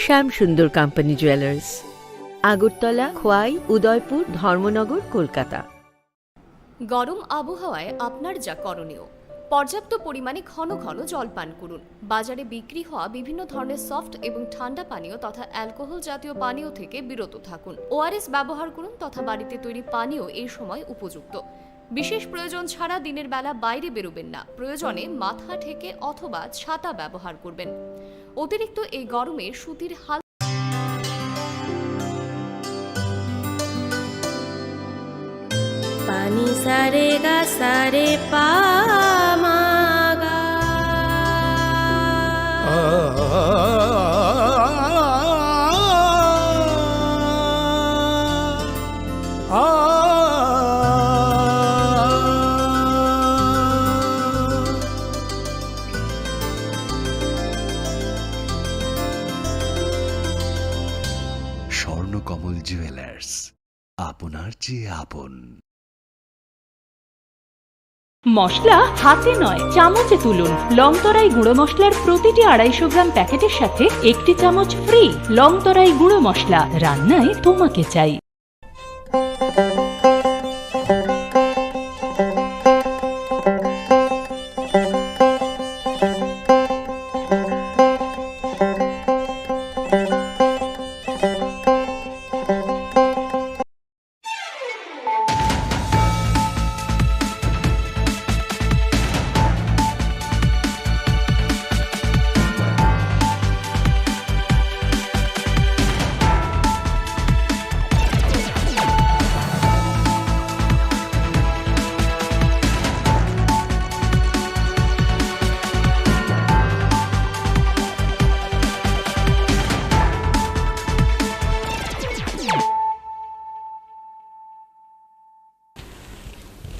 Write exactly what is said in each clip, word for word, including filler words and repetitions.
শ্যাম সুন্দর company jewellers, Agartala, খোয়াই, উদয়পুর, ধর্মনগর, কলকাতা। গরম আবহাওয়ায় আপনার যা করণীয়, পর্যাপ্ত পরিমাণে ঘন ঘন জল পান করুন। বাজারে বিক্রি হওয়া বিভিন্ন ধরনের সফট এবং ঠান্ডা পানীয় তথা অ্যালকোহল জাতীয় পানীয় থেকে বিরত থাকুন। ওআরএস ব্যবহার করুন তথা বাড়িতে তৈরি পানীয় এই সময় উপযুক্ত। বিশেষ প্রয়োজন ছাড়া দিনের বেলা বাইরে বেরোবেন না। প্রয়োজনে মাথা ঢেকে অথবা ছাতা ব্যবহার করবেন। অতিরিক্ত এই গরমে সুতির হাল Pani sare ga sare pa ma ga. Swarnakamal jewellers, আপনার চেয়ে আপন। মশলা হাতে নয়, চামচে তুলুন। লংতরাই গুঁড়ো মশলার প্রতিটি আড়াইশো গ্রাম প্যাকেটের সাথে একটি চামচ ফ্রি। লংতরাই গুঁড়ো মশলা, রান্নায় তোমাকে চাই।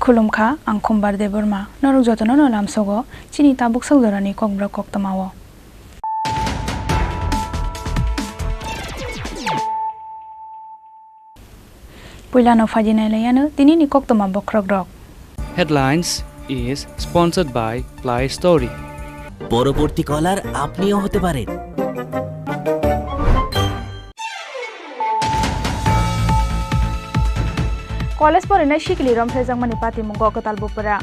Khulumkha, ang Khumbar Debbarma. Norok jotono no lamsogo chini tabuk sak jorani kokborok koktwmao. Puilano phaidi nai lai ano tinini koktwma bokhorok rok. Headlines is sponsored by Play Story. পরবর্তী কলার আপনিও হতে পারেন। College porinai sikili romphrejakmani patimungo kwtal bupra.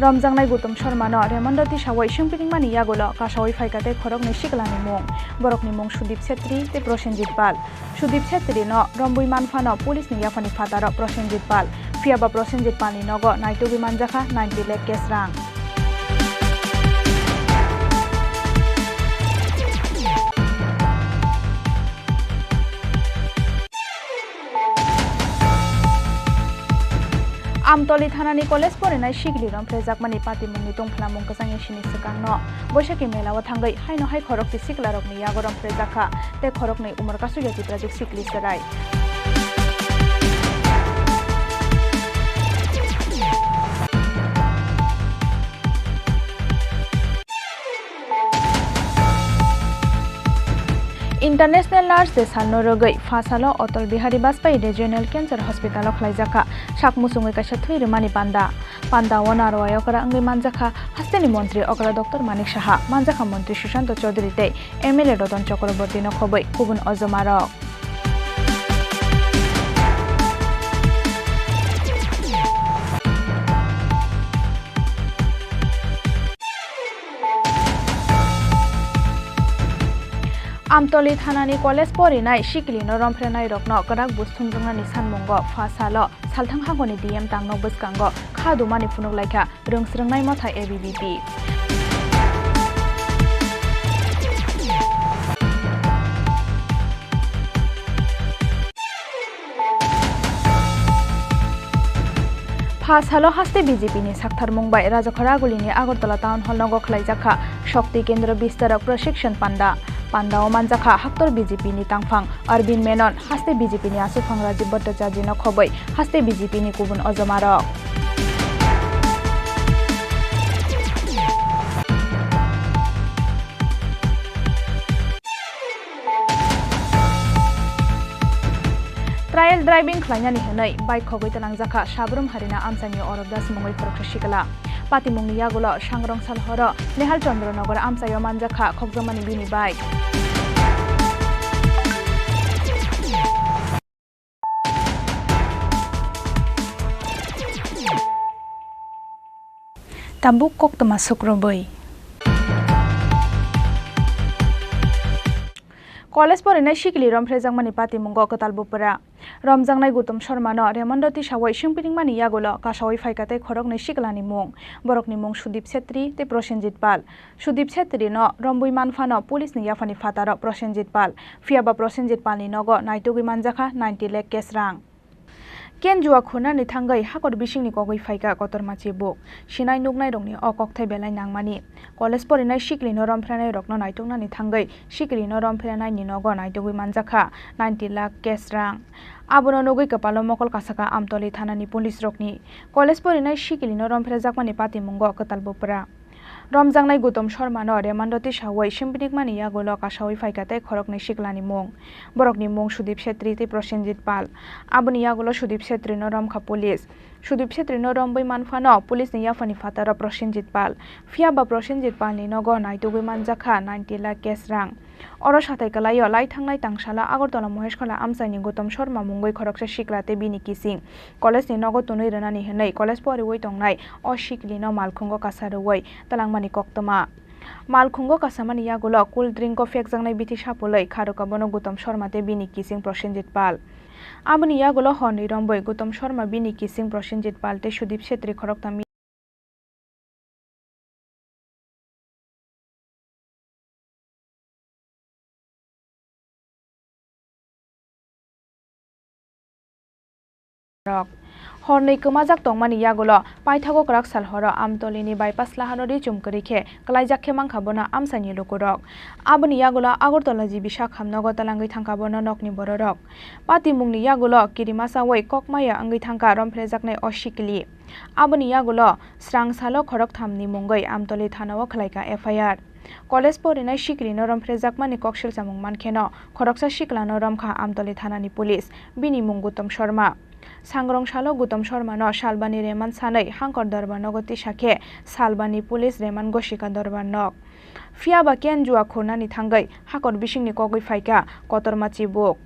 Romjaknai Gutum Sharmano remando tisawi swngpilingmani yagulo kasawi phaikha tei khoroknwi siklani mung. Borokni mung Sudip Chhetri tei Prosenjit Pal. Sudip Chhetri no rombwi manphano police ni yaphani phataro Prosenjit Pal. Phiyaba Prosenjit Pal ni nogo naitugwi manjakha ninety lakh cash rang. Amtoli thanani college porinai sikli romphrejakmani patimungni tongphalamung kwchangya sini swkangno Boisakhi mela o thangwi haino hai khorokti siklarokni yago romphrejakha tei khoroknwi umor kasugya Chitrajit sikli chwrai. International Nurse Day salno rwgwi pha salo Atal Bihari Vajpayee Regional Cancer Hospital o khlaijakha sak muchungwi kaisa thwi rwmani panda. Panda o narwai okra wngwi manjakha hasteni montri okra Doctor Manik Saha, manjakha montri Sushanta Chowdhury tei M L A Ratan Chakraborty no khobwi kubun ojomarok. Amtoli thanani college porinai sikilino romphrenairokno kwrak buj thumjaknani sanmungo pha salo salthang hagoni D M tangno bwskango kha dumani phunuk laikha. Rwngsrwngnai motha A B V P. Pha salo haste B J P ni saktharmung bai Rajakhara Agulini Agartala Town Hall nogo khlaijakha Shakti Kendra Bistarok Prashikshon Panda. Panda o manjakha haktor B J P ni tangphang Arvind Menon, haste B J P ni aswkphang Rajib Bhattacharya no khobwi haste B J P ni kubun ojomarok. Trial driving khlainani hwnwi bike khogwi twlangjakha Sabrum Harina amchaini Orop Das mungwi khoroksa sikla. Patimungni yagulo Sangrong Salhoro Nehal Chandra Nagar amchaio manjakha khokjakmani bini bike. Tabuk koktwma sukrubwi. College porinai sikili romphrejakmani patimungo kwtal bupra. Romjaknai Gutom Sharma no remando tisawi singpiningmani yagulo kasawi phaikha tei khoroknwi siklani mung. Borokni mung Sudip Chetri tei Prosenjit Pal. Sudip Chetri no rombwi manphano police ni yaphani phataro Prosenjit Pal. Phiyaba Prosenjit Pal ni nogo naitugwi manjakha ninety lakh cash rang. Ken jua khunani thangwi hakor bisingni kogwi phaikha kotorma chibuk. Sinai nuknairokni o kokthai belai nangmani. College porinai sikilino romphrenairokno naituknani thangwi sikilino romphrenaini nogo naitugwi manjakha ninety lakh cash rang. Abono nugwi kwpalo mokol kasaka Amtoli thanani police rokni. College porinai sikilino romphrejakmani patimungo kwtal bupra. Romjaknai Gutom Sharma no remando tisawi singpiningmani yagulo kasawi phaikha tei khoroknwi siklani mung. Borokni mung Sudip Chetri tei Prosenjit Pal. Aboni yagulo Sudip Chetri no romkha police. Sudip Chetri no rombwi manphano police ni yaphani phataro Prosenjit Pal. Phiyaba Prosenjit Pal ni nogo naitugwi manjakha ninety lakh cash rang. Oro satai kwlaio lai thangnai tangsalo Agartala Moheshkhola amchaini Gutom Sharma mungwi khoroksa sikla tei bini kising college ni nogo twnwi rwnani hwnwi college poriwi tongnai o sikilino malkhungo kasa rwui twlangmani koktwma. Malkhungo kasamani yagulo cool drink o phekjaknai bithi sapulwi kharwkha bono Gutom Sharma tei bini kising Prosenjit Pal. Aboni yagulo horni rombwi Gutom Sharma, bini kising Prosenjit Pal tei Sudip Chetri khoroktham rok. Hornwi kwmajak tongmani yagulo paithago kwrak sal horo Amtolini bypass lahano ri chum kwrwi khe kwlaijak khe mankha bono amchaini lukurok. Aboni yagulo Agartala G B Sakham nogo twlangwi thangkha bono nokni bororok. Patimungni yagulo kirimasawi kokmaya wngwi thangkha romphrejaknai o sikili. Aboni yagulo srang salo khorokthamni mungwi Amtoli thanao khwlaikha F I R. College porinai sikilino romphrejakmani koksil chamung mankheno khoroksa siklano romkha Amtoli thanani police, bini mung Gutom Sharma. Sangrong salo Gutom Sharmano salbani reman sanwi Hangkor Dorbar nogo tisa khe salbani police reman gosikha Dorbar nok. Phiyaba ken jua khurnani thangwi hakor bisingni kogwi phaikha kotorma chibuk.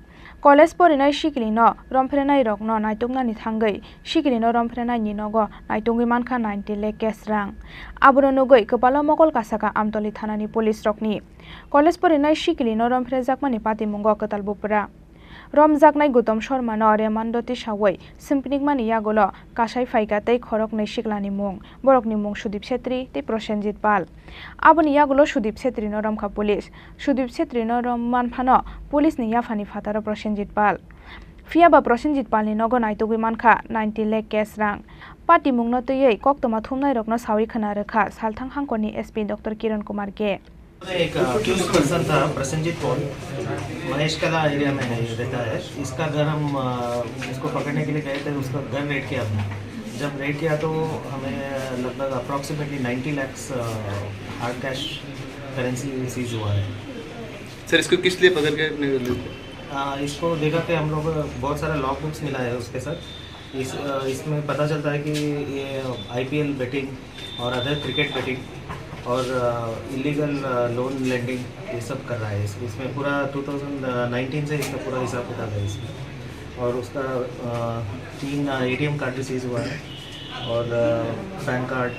College porinai sikilino romphrenairokno naituknani thangwi sikilino romphrenaini nogo naitugwi mankha ninety lakh cash rang. Abono nugwi kwpalo mokol kasaka Amtoli thanani police rokni. College porinai sikilino romphrejakmani patimungo kwtal bupra. Romjaknai Gutom Sharmano remando tisawi singpiningmani yagulo kasai phaikha tei khoroknwi siklani mung. Borokni mung Sudip Chetri tei Prosenjit Pal. Aboni yagulo Sudip Chetri no romkha police. Sudip Chetri no rom manphano police ni yaphani phataro Prosenjit Pal. Phiyaba Prosenjit Pal ni nogo naitugwi mankha ninety lakh cash rang. Patimungno twiwi koktwma thumnairokno sawi khwna rwkha Salthang Hangkorni S P Doctor Kiran Kumar K. एक accused person था, प्रसेनजीत पॉल, महेश कला एरिया में है, रहता है। इसका घर हम, अ, इसको पकड़ने के लिए गए थे, उसका घर रेड किया हमने। जब रेड किया तो हमें लगभग अप्रॉक्सीमेटली नाइंटी लैक्स, अ, हार्ड कैश करेंसी सीज हुआ है। सर, इसको किस लिए पकड़ के आपने ले लिया? अ, इसको देखा कि हम लोग बहुत सारा लॉग बुक्स मिला है उसके साथ। इस, अ, इसमें पता चलता है कि ये आईपीएल बेटिंग और अदर क्रिकेट बेटिंग और, अ, इलीगल, अ, लोन लेंडिंग, ये सब कर रहा है। इस-, इसमें पूरा टू थाउजेंड नाइनटीन से इसका पूरा हिसाब किताब है इसमें। और उसका, अ, तीन, अ, एटीएम कार्ड भी सीज हुआ है और, अ, पैन कार्ड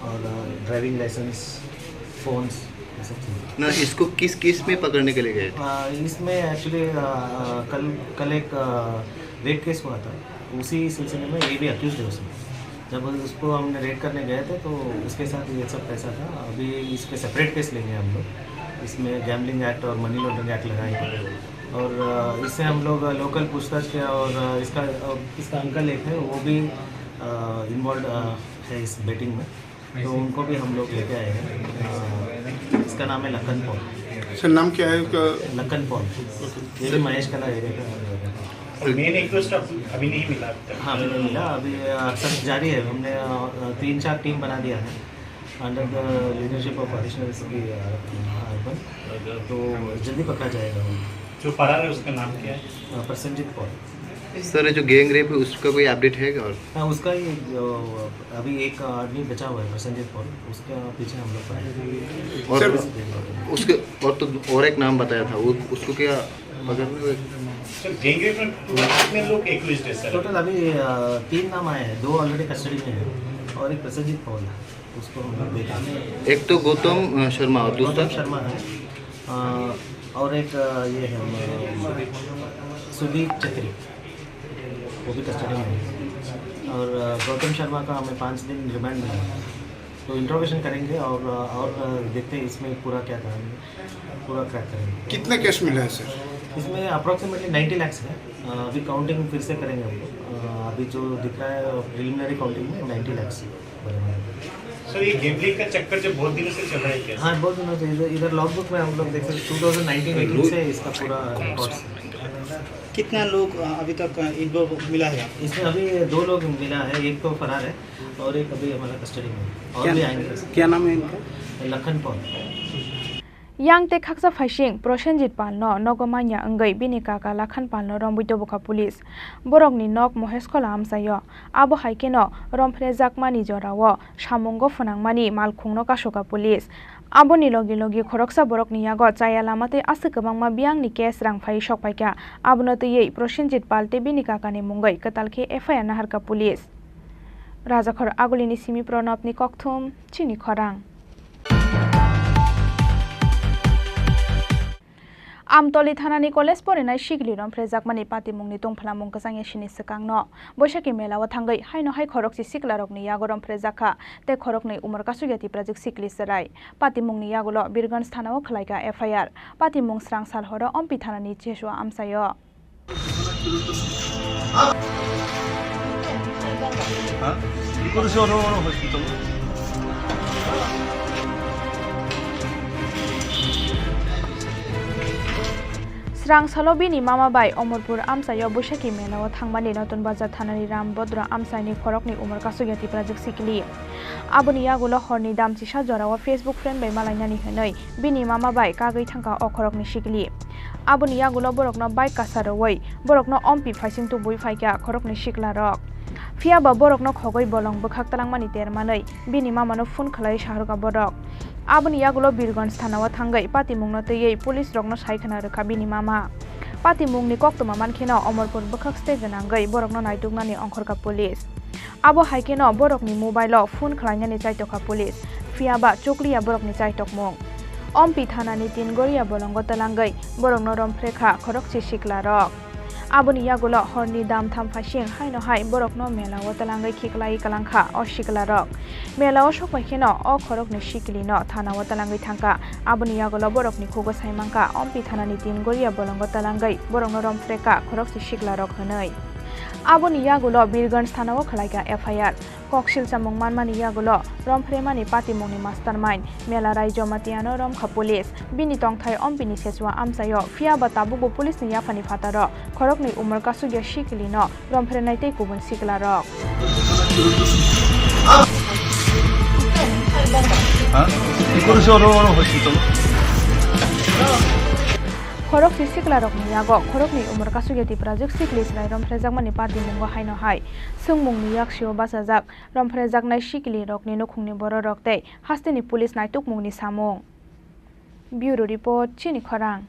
और, अ, ड्राइविंग लाइसेंस, फोन्स, ये सब चीज़ें। ना, इसको किस केस में पकड़ने के लिए गए थे? अ, इसमें एक्चुअली, अ, अ, कल, कल एक, अ, रेप केस हुआ था। उसी सिलसिले में ये भी अक्यूज्ड है उसमें। जब उसको हमने रेड करने गए थे, तो उसके साथ ये सब पैसा था। अभी इस पे सेपरेट केस लेंगे हम लोग। इसमें गैम्बलिंग एक्ट और मनी लॉन्ड्रिंग एक्ट लगाएंगे। और, अ, इससे हम लोग लोकल पूछताछ किया और, अ, इसका, अ, इसका अंकल एक है, वो भी, अ, इन्वॉल्व, अ, है इस बेटिंग में। तो उनको भी हम लोग लेके आए हैं। अ, इसका नाम है लखन पॉल। सर, नाम क्या है उसका? लखन पॉल। ये भी महेश कला एरिया का है। मेन एक्यूज्ड अभी नहीं मिला अब तक। हाँ, अभी नहीं मिला। अभी, अ, सर्च जारी है। हमने, अ, तीन चार टीम बना दिया है under the leadership of additional SP, uh, urban. तो जल्दी पकड़ा जाएगा वो। जो फरार है, उसका नाम क्या है? अ, प्रसेनजीत पॉल। सर, ये जो गैंग रेप है, उसका कोई अपडेट है क्या? और हाँ, उसका ही, अ, अभी एक आदमी बचा हुआ है, प्रसेनजीत पॉल, उसका पीछे हम लोग पड़े हैं। और सर, उसके, और तो और एक नाम बताया था, वो, उसको क्या पकड़ने में? सर, गैंग रेप में टोटल कितने लोग एक्यूज्ड है, सर? टोटल अभी, अ, तीन नाम आए हैं, दो ऑलरेडी कस्टडी में हैं और एक प्रसेनजीत पॉल है। उसको हम लोग भेजा। एक तो गौतम, अ, शर्मा और गौतम दूसरा? शर्मा है, अ, और एक, अ, ये है, अ, सुदीप छत्री, वो भी कस्टडी में है। और, अ, गौतम शर्मा का हमें पाँच दिन रिमांड मिला है, तो इंट्रोगेशन करेंगे और, अ, और, अ, देखते हैं इसमें पूरा क्या था, पूरा क्रैक करेंगे। कितने केस मिला है सर? इसमें अप्रोक्सीमेटली नाइंटी लाख्स है। अ, अभी काउंटिंग फिर से करेंगे हम लोग। अ, अभी जो दिख रहा है प्रिलिमिनरी काउंटिंग में नाइंटी लाख्स है। सर, ये गैम्बलिंग का चक्कर जो बहुत दिनों से चल रहा है क्या? हाँ, बहुत दिनों से। इधर, इधर लॉगबुक में हम लोग देख सकते हैं, टू थाउजेंड नाइनटीन एटीन से इसका पूरा रिकॉर्ड्स है। कितना लोग, अ, अभी तक, अ, इन्वॉल्व मिला है आपको? इसमें अभी दो लोग मिला है, एक तो फरार है और एक अभी हमारा कस्टडी में है। और क्या, भी आएंगे। क्या नाम है इनका? Lakhan Paul. Yang tei khaksa phaising Prosenjit Palno nogo manya wngwi bini kaka Lakhan Palno romwi tubukha police. Borokni nok Moheskhola amchaio. Abo hai kheno romphrejak mani jorao samungo phwnangmani malkhungno kasukha police. Aboni logi logi khoroksa borokni yago chaya lama tei aswk kwbangma biyangni cash rang phaiwi sokphaikha. Abono twiwi Prosenjit Pal tei bini kakani mungwi kwtal khe F I R naharkha police. Rajakhor Agulini simi Pranabni kokthum, chini khorang. Amtoli thanani college porinai sikli romphrejakmani patimungni tungphalamung kwchangya sini swkangno. Boisakhi melao thangwi haino hai khorokchi siklarokni yago romphrejakha tei khoroknwi umor kasukya Tiprajwk sikli chwrai. Patimungni yagulo Birganj thanao khwlaikha F I R. Patimung srang sal horo Ompi thanani Jesua amchaio. Srang salo bini mama bai Omorpur amchaio Boisakhi melao thangmani Notun Bazar thanani Ram Bodro amchaini khoroknwi umor kasukya Tiprajwk sikli. Aboni yagulo horni dam chisa jorao Facebook friend bai malainani hwnwi bini mama bai kagwi thangkha o khoroknwi sikli. Aboni yagulo borokno bike kasa rwui borokno Ompi phaising tubui phaikha khoroknwi siklarok. Phiyaba borokno khogwi bolong bwkhak twlangmani termanwi bini mamano phone khwlaiwi saharkha borok. Aboni yagulo Birganj thanao thangwi patimungno twiwi police rokno sai khwna rwkha bini mama. Patimungni koktwma mankheno Omorpur bwkhak stay gwnangwi borokno naituknani ongkhorkha police. Abo hai kheno borokni mobile-o phone khwlainani chaitokha police, phiyaba chukliya borokni chaitokmung. Ompi thanani Tin Goria bolongo twlangwi borokno romphrekha khorokchi siklarok. Aboni yagulo horni dam tham phaising haino hai borokno melao twlangwi khiklaiwi kwlangkha o siklarok. Melao sokpai kheno o khorokni sikilino thanao twlangwi thangkha. Aboni yagulo borokni khugo sai mankha Ompi thanani Tin Goria bolongo twlangwi borokno romphrekha khorokchi siklarok hwnwi. Aboni yagulo Birganj thanao khwlaikha F I R. Koksil chamung manmani yagulo romphreimani patimungni mastermind Melarai Jomatiano romkha police. Bini tongthai Ompini Sechua amchaio, phiyaba tabukbo police ni yaphani phataro khoroknwi umor kasukya sikilino romphrenai tei kubun siklarok. Khoroknwi siklarokni yago khoroknwi umor kasukya Tiprajwk sikli chwrai romphrejakmani patimungo haino hai swngmungni yaksio bachajak romphrejaknai sikilirokni nukhungni bororok tei hasteni police naitukmungni samung. Bureau Report, chini khorang.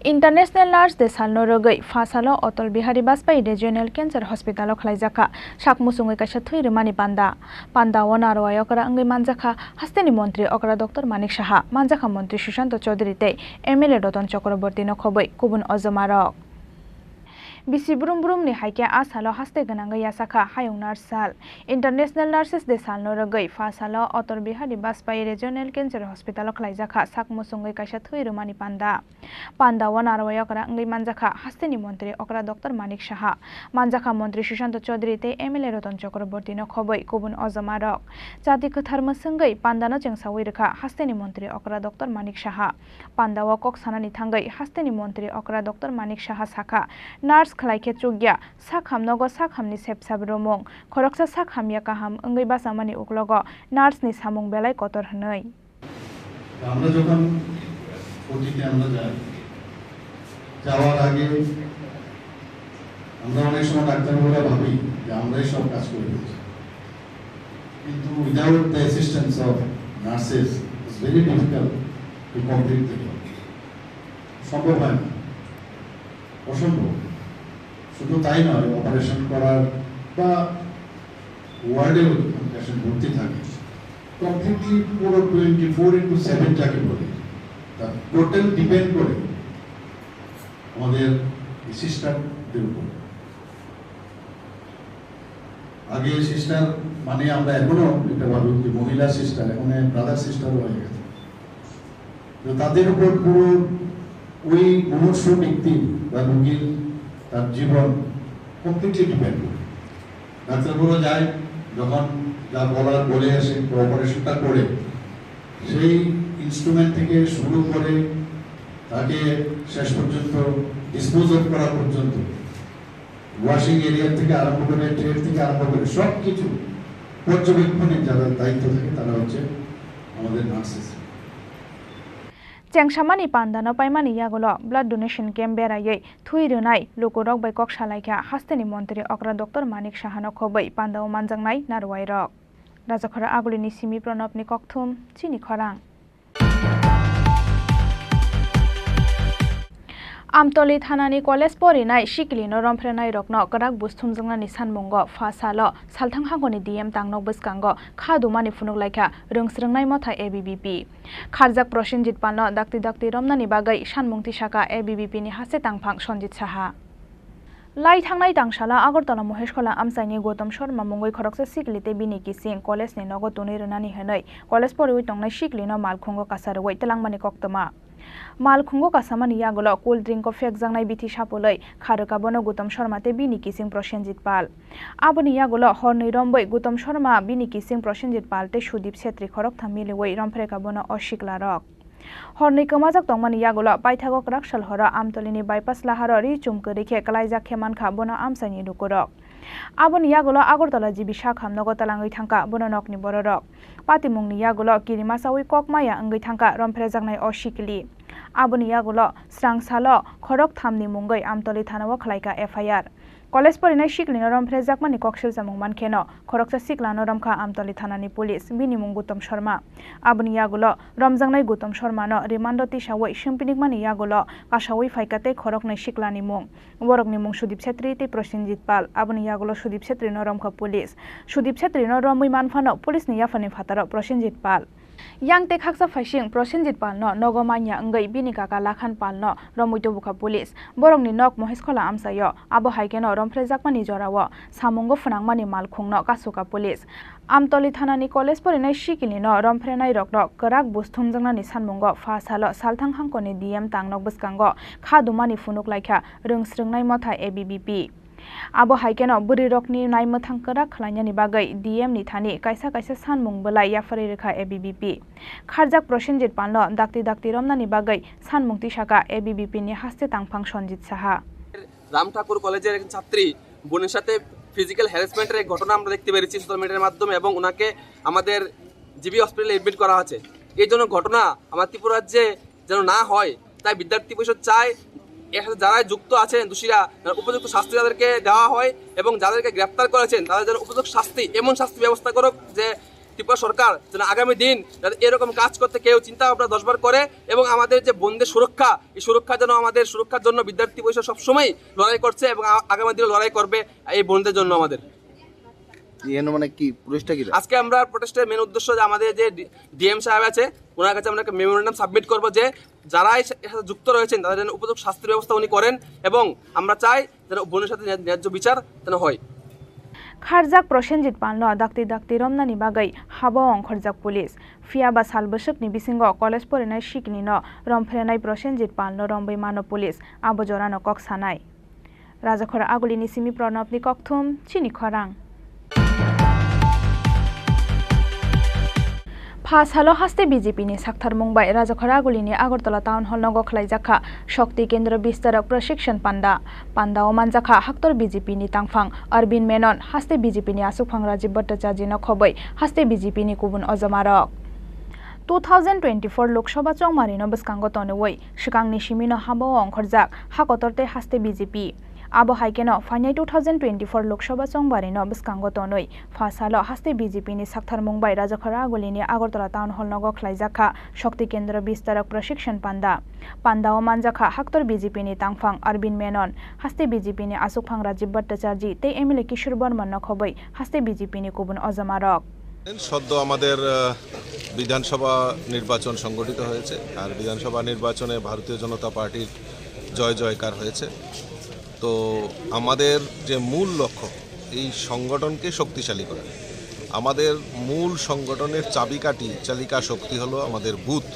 International Nurse Day salno rwgwi pha salo Atal Bihari Vajpayee Regional Cancer Hospital o khwlaijakha sak muchungwi kaisa thwi rwmani panda. Panda o narwai okra wngwi manjakha hasteni montri okra Doctor Manik Saha, manjakha montri Sushanta Chaudhary tei M L A Ratan Chakraborty no khobwi kubun ojomarok. Bisi brum brum ni hai khe a salo haste gwnangwi yachakha Hayung Nurse Sal. International Nurses Day salno rwgwi pha salo Atal Bihari Vajpayee Regional Cancer Hospital o khwlaijakha sak muchungwi kaisa thwi rwmani panda. Panda o narwai okra wngwi manjakha hasteni montri okra Doctor Manik Saha, manjakha montri Sushanta Chaudhary tei M L A Ratan Chakraborty no khobwi kubun ojomarok. Chati kwthar mwswngwi panda no chengsawi rwkha hasteni montri okra Doctor Manik Saha. Panda o kok sanani thangwi hasteni montri okra Doctor Manik Saha sakha, nurse khwlai khe chukya, sak ham nogo sak hamni sep sap romung, khoroksa sak hamya kaham wngwi bachamani uklogo nurse ni samung belai kotor hwnwi. আমরা যখন ওটিতে আমরা যাই, যাওয়ার আগে আমরা অনেক সময় ডাক্তারবাবুরা ভাবি যে আমরাই সব কাজ করে ফেলছি, কিন্তু without the assistance of nurses it's very difficult to complete the job. সম্ভব হয় না, অসম্ভব। শুধু তাই নয়, অপারেশন করার বা ওয়ার্ডেও যখন পেশেন্ট ভর্তি থাকে, কমপ্লিটলি পুরো টোয়েন্টি ফোর ইন্টু সেভেন যাকে বলে, তার টোটাল ডিপেন্ড করে আমাদের এই সিস্টারদের উপর। আগে সিস্টার মানে আমরা এখনো এটা ভাবি যে মহিলা সিস্টার, এখন ব্রাদার সিস্টারও হয়ে গেছে। তো তাদের উপর পুরো ওই মুমূর্ষু ব্যক্তির বা রোগীর তার জীবন কমপ্লিটলি ডিপেন্ড করে। ডাক্তারবাবুরা যায়, যখন যা বলার বলে আসে বা অপারেশনটা করে, সেই ইনস্ট্রুমেন্ট থেকে শুরু করে তাকে শেষ পর্যন্ত ডিসপোজ অফ করা পর্যন্ত, ওয়াশিং এরিয়া থেকে আরম্ভ করে, ট্রে থেকে আরম্ভ করে সব কিছু পর্যবেক্ষণে যারা দায়িত্ব থাকে তারা হচ্ছে আমাদের nurses. Chengsamani pandano paimani yagulo blood donation camp beraiwi thwi rwnai lukurok bai kok salaikha hasteni montri okra Doctor Manik Sahano khobwi pandao manjaknai narwai rok. Rajakhora Agulini simi Pranabni kokthum, chini khorang. Amtoli thanani college porinai sikilino romphrenairokno kwrak buj thumjaknani sanmungo pha salo salthang hangoni D M tangnok bwskango kha dumani phunuk laikha rwngsrwngnai motha A B V P. Kharjak Prosenjit Palno dakti dakti romnani bagwi sanmung tisaka A B V P ni haste tangphang Sonjit Saha. Lai thangnai tangsala Agartala Moheshkhola amchaini Gautam Sharma mungwi khoroksa sikli tei bini kising college ni nogo tonwi rwnani hwnwi college poriwi tongnai siklino malkhungo kasa rwui twlangmani koktwma. Malkhungo kasamani yagulo cold drink o phekjaknai bithi sapulwi kharwkha bono Gautam Sharma tei bini kising Prosenjit Pal. Aboni yagulo hornwi rombwi Gautam Sharma, bini kising Prosenjit Pal tei Sudip Setri khoroktham miliwi romphrekha bono o siklarok. Hornwi kwmajak tongmani yagulo paithago kwrak sal horo Amtolini bypass laharo ri chum kwrwi khe kwlaijak khe mankha bono amchaini lukurok. Aboni yagulo Agartala G B sakham nogo twlangwi thangkha bono nokni bororok. Patimungni yagulo kirimasaui kok maya wngwi thangkha rompherejaknai o sikili. Aboni yagulo srang salo khorok thamni mungwi Amtoli thanao khlaikha F I R. College porinai siklino rompherejakmani kok silchamung mankheno khoroksa siklano romkha Amtoli thanani police, bini mung Gautam Sharma. Aboni yagulo romjaknai Gautam Sharmano rimando tisaui swngpinikmani yagulo kasaui phaikha tei khoroknwi siklani mung. Borokni mung Sudip Setri tei Prosenjit Pal. Aboni yagulo Sudip Setrino romkha police. Sudip Setrino romwi manphano police ni yaphangni phataro Prosenjit Pal. Yang tei khaksa phaising Prosenjit Palno nogo manya wngwi bini kaka Lakhan Palno romwi tubukha police. Borokni nok Moheshkhola amchaio. Abo hai kheno rompherejakmani jorao samungo phwnangmani malkhungno kasukha police. Amtoli thanani college porinai sikilino rompherenairokno kwrak buj thumjaknani sanmungo pha salo salthang hangkoni D M tangnok bwskango kha dumani phunuk laikha rwngsrwngnai motha A B V P. Abo hai kheno bwrwirokni naimwthang kwrak khlainani bagwi D M ni thani kaisa kaisa sanmung bwlai yapharwi rwkha A B V P. Kharjak Prosenjit Palno dakti dakti romnani bagwi sanmung tisakha A B V P ni haste tangphang Sonjit Saha. Ram Thakur কলেজের একজন ছাত্রী বোনের সাথে ফিজিক্যাল হ্যারাসমেন্টের এক ঘটনা আমরা দেখতে পেরেছি সোশ্যাল মিডিয়ার মাধ্যমে, এবং ওনাকে আমাদের জিবি হসপিটালে অ্যাডমিট করা আছে। এই জন্য ঘটনা আমার ত্রিপুরা রাজ্যে যেন না হয়, তাই বিদ্যার্থী পরিষদ চায় এর সাথে যারাই যুক্ত আছেন দোষীরা, যেন উপযুক্ত শাস্তি তাদেরকে দেওয়া হয় এবং যাদেরকে গ্রেপ্তার করেছেন তাদের যেন উপযুক্ত শাস্তি, এমন শাস্তি ব্যবস্থা করুক যে ত্রিপুরা সরকার যেন আগামী দিন যাতে এরকম কাজ করতে কেউ চিন্তা ভাবনা দশবার করে, এবং আমাদের যে বোনদের সুরক্ষা, এই সুরক্ষা যেন, আমাদের সুরক্ষার জন্য বিদ্যার্থী পরিষদ সবসময় লড়াই করছে এবং আ-, আগামী দিনে লড়াই করবে এই বোনদের জন্য আমাদের। এর মানে কি প্রোটেস্টটা কি? আজকে আমরা প্রোটেস্টের মেইন উদ্দেশ্য যে আমাদের যে ডি-, ডিএম সাহেব আছে, ওনার কাছে আমরা একটা মেমোরেন্ডাম সাবমিট করব যে যারা এই সা-, এর সাথে যুক্ত রয়েছেন তাদের জন্য উপযুক্ত শাস্তির ব্যবস্থা উনি করেন, এবং আমরা চাই যেন বোনের সাথে ন্যা-, ন্যায্য বিচার যেন হয়। Kharjak Prosenjit Palno dakti dakti romnani bagwi habo ongkhorjak police. Phiya ba sal bwswkni bisingo college porinai siknino rompherenai Prosenjit Palno romwi mano police, abo jorano kok sanai. Rajakhora Agulini simi Pranabni kokthum, chini khorang. Pha salo haste B J P ni saktharmung bai Rajakhora Agulini Agartala Town Hall nogo khlaijak kha Shakti Kendra Bistarok Prashikshon Panda. Panda o manjak kha haktor B J P ni tangphang Arvind Menon, haste B J P ni aswkphang Rajiv Bhattacharya no khobwi haste B J P ni kubun ojomarok. Two thousand twenty-four Lok Sabha chongmari no bwskango tonwi swkangni simi no habo ongkhorjak ha kotor tei haste B J P. Abo hai kheno phainai two thousand twenty-four Lok Sabha chongbarino bwskango tonwi pha salo haste B J P ni saktharmung bai Rajakhor Agulini Agartala Town Hall nogo khlaijak kha Shakti Kendra Bistarak Prashikshan Panda. Pandao manjak kha haktor B J P ni tangphang Arvind Menon, haste B J P ni achukphang Rajiv Bhattacharjee tei M L A Kishore Borman no khobwi haste B J P ni kubun ojomarok. সদ্য আমাদের, আহ, বিধানসভা নির্বাচন সংগঠিত হয়েছে, আর বিধানসভা নির্বাচনে ভারতীয় জনতা পার্টির জয় জয়কার হয়েছে। তো আমাদের যে মূল লক্ষ্য, এই সংগঠনকে শক্তিশালী করা। আমাদের মূল সংগঠনের চাবিকাঠি, চালিকা শক্তি হলো আমাদের বুথ